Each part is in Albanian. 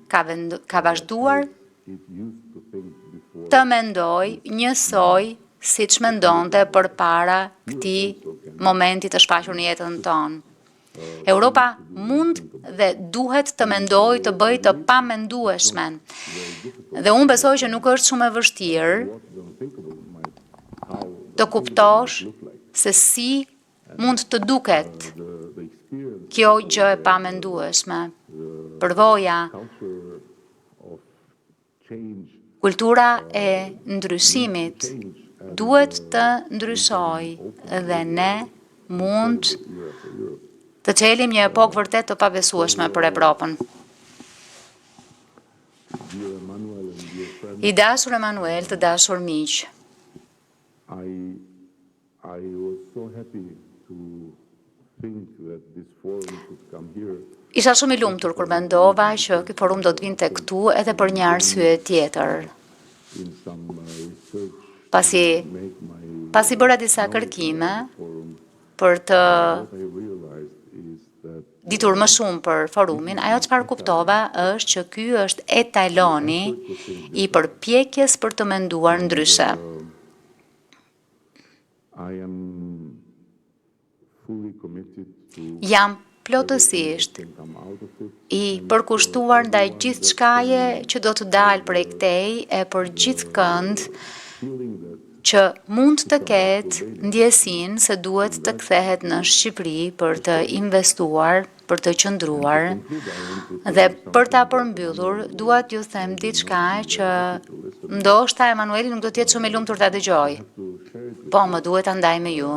Ka vend, ka vazhduar të mendojë njësoj siç mendonte përpara këtij momenti të shfaqur në jetën tonë. Europa mund dhe duhet të mendojë të bëjë të pamendueshmen. Dhe unë besoj që nuk është shumë e vështirë të kuptosh se si mund të duket kjo gjë e pamendueshme. Përvoja, kultura e ndryshimit duhet të ndryshojë dhe ne mund të çelim një epokë vërtet të pabesueshme për Evropën. I dashur Emanuel, të dashur miq. I I was so happy to think that this forum could come here. Isha shumë i lumtur kur mendova që ky forum do të vinte këtu edhe për një arsye tjetër. In some uh, research Pasi make my pasi bëra disa kërkime për të what I realized is that ditur më shumë për forumin, ajo çfarë kuptova është që ky është etaloni i përpjekjes për të menduar ndryshe. I am fully committed to Jam plotësisht can come out of it i përkushtuar ndaj gjithçkaje që do të dalë prej këtej e për gjithkënd feeling that që mund të ketë ndjesinë se duhet të kthehet në Shqipëri për të investuar, për të qëndruar. Dhe për ta përmbyllur, dua t'ju them diçka që ndoshta Emanueli nuk do të jetë shumë i lumtur ta dëgjojë. to share it with Po, më duhet ta ndaj me ju.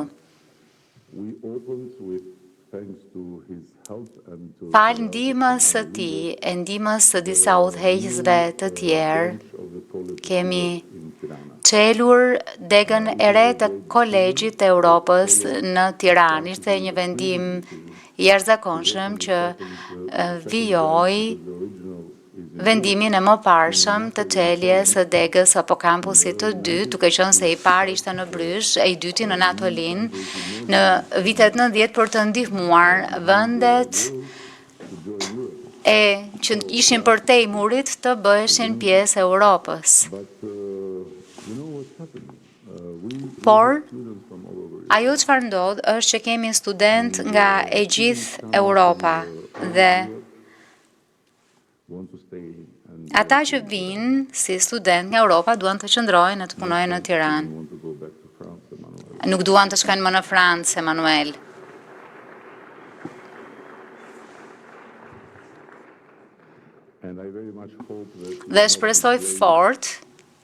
we opened with thanks to his help and to Falë ndihmës së tij e ndihmës së disa udhëheqësve të tjerë, of the college kemi in Tirana. çelur degën e re të Kolegjit të Europës në Tiranë. Ishte një vendim i jashtëzakonshëm që e, vijoi The original is vendimin e mëparshëm të çeljes së degës apo kampusit të dytë, duke qenë se i pari ishte në Brysh e i dyti në Natolin, në vitet 90 për të ndihmuar vendet to join Europe. e që ishin përtej murit të bëheshin pjesë e Europës. But uh, you know what happened? Uh, we, we Por have students from all over Europe. ajo çfarë ndodh është që kemi student nga e gjithë Europa dhe Want to stay and ata që vinë si student nga Europa duan të qëndrojnë e të punojnë në Tiranë. want to go back to France, Emmanuel. Nuk duan të shkojnë më në Francë, Emanuel. And I very much hope that Dhe shpresoj fort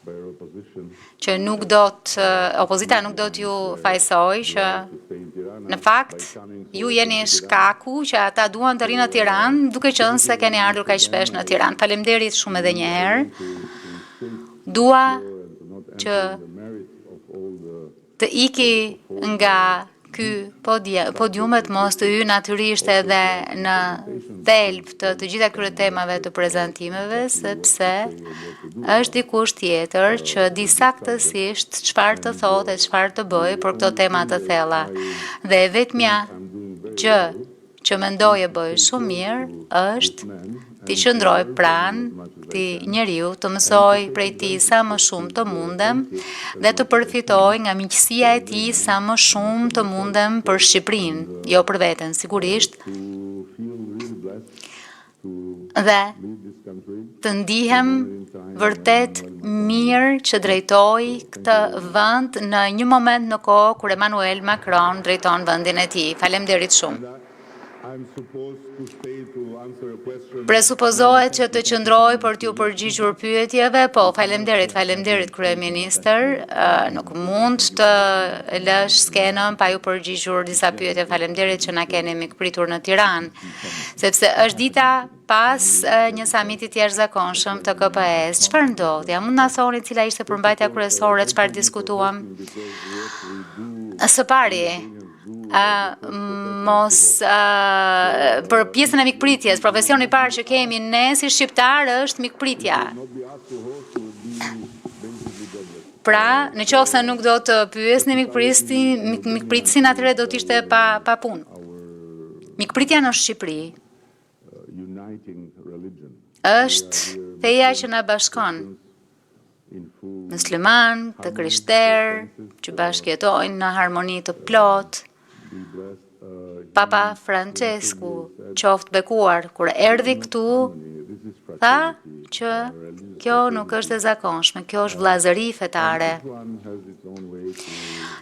by our opposition që nuk do të opozita nuk do t'ju fajsoj që to stay in Tirana në fakt by coming so ju jeni shkaku që ata duan të rrinë në Tiranë, duke qenë se keni ardhur kaq shpesh në Tiranë. Faleminderit shumë edhe një herë. Dua and to not që enter in the merit of all the të iki nga ky podiumet mos të hyj natyrisht edhe në thelb të të gjitha këtyre temave të prezantimeve, sepse është dikush tjetër që di saktësisht çfarë të thotë e çfarë të bëjë për këto tema të thella. Dhe e vetmja gjë që mendoj e bëj shumë mirë është t'i qëndroj pranë këtij njeriu, të mësoj prej tij sa më shumë të mundem dhe të përfitoj nga miqësia e tij sa më shumë të mundem për Shqipërinë, jo për veten, sigurisht, to feel really blessed to dhe lead this country. të ndihem vërtet mirë që drejtoj këtë vend në një moment në kohë kur Emmanuel Macron drejton vendin e tij. Faleminderit shumë. I'm supposed to stay to answer a question. Presupozohet që të qëndroj për t'ju përgjigjur pyetjeve, po faleminderit, faleminderit kryeministër. Ë, nuk mund të lësh skenën pa ju përgjigjur disa pyetje. Faleminderit që na keni mikpritur në Tiranë, sepse është dita pas e, një samiti të jashtëzakonshëm të KPS. Çfarë ndodhi? A mund na thoni cila ishte përmbajtja kryesore, çfarë diskutuam? Së pari, ë mos ë për pjesën e mikpritjes, profesioni i parë që kemi ne si shqiptar është mikpritja. Not be asked to host would be basically jobless. Pra, në qoftë se nuk do të pyesni mikpritësin, mik, mikpritësin atëherë do të ishte pa pa punë. Our Mikpritja në Shqipëri uh, uniting religion. Është feja që na bashkon. Musliman, të krishterë, që bashkëjetojnë në harmoni të plotë. Papa Francesku, qoftë bekuar, kur erdhi këtu, tha që kjo nuk është e zakonshme, kjo është vllazëri fetare.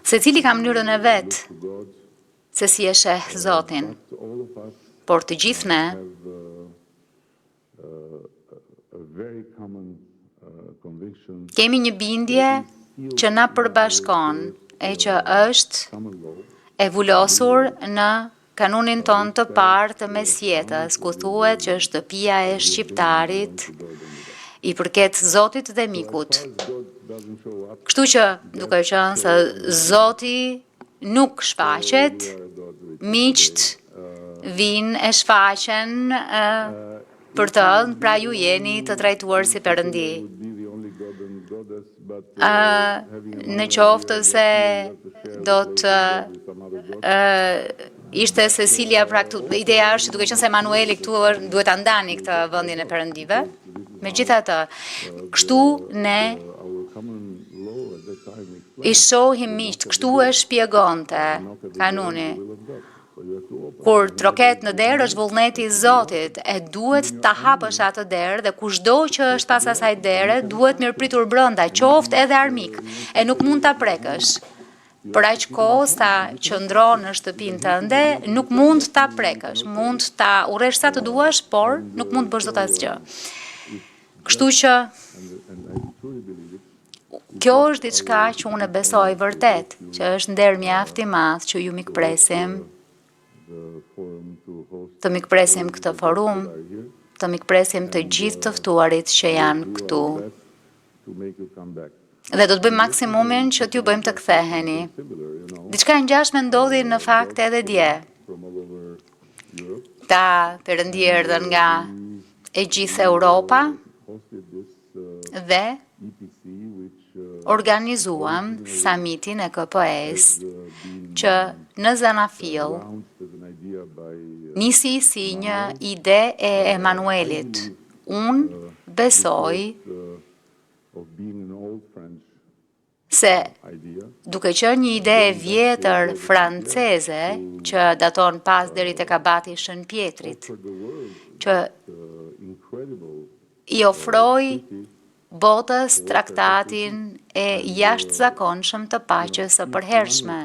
Secili ka mënyrën e vet se si e sheh Zotin, por të gjithë ne kemi një bindje që na përbashkon e që është e vulosur në kanunin tonë të parë të mesjetës, ku thuhet që shtëpia e shqiptarit i përket Zotit dhe mikut. Kështu që, duke qenë se Zoti nuk shfaqet, miqtë vijnë e shfaqen për të, pra ju jeni të trajtuar si perëndi. Në qoftë se do të ishte Cecilia, pra këtu, ideja është që duke qenë se Emanueli këtu është, duhet ta ndani këtë vendin e perëndive. Megjithatë, kështu ne i shohim miqtë, kështu e shpjegonte kanuni. Kur troket në derë është vullneti i Zotit, e duhet ta hapësh atë derë dhe kushdo që është pas asaj dere duhet mirëpritur brenda, qoftë edhe armik, e nuk mund ta prekësh. Për aq kohë sa qëndron në shtëpinë tënde, nuk mund ta prekësh, mund ta urresh sa të duash, por nuk mund të bësh dot asgjë. Kështu që kjo është diçka që unë e besoj vërtet, që është nder mjaft i madh që ju mikpresim, të mikpresim këtë forum, të mikpresim të gjithë të ftuarit që janë këtu. Dhe do të bëjmë maksimumin që t'ju bëjmë të ktheheni. Diçka e ngjashme ndodhi në fakt edhe dje. Këta perëndi erdhën nga e gjithë Europa dhe organizuam samitin e KPE-s që në Zanafil nisi si një ide e Emanuelit. Unë besoj se duke qenë një ide e vjetër franceze që daton pas deri tek abati i Shën Pjetrit, që i ofroi botës traktatin e jashtëzakonshëm të paqes së përhershme.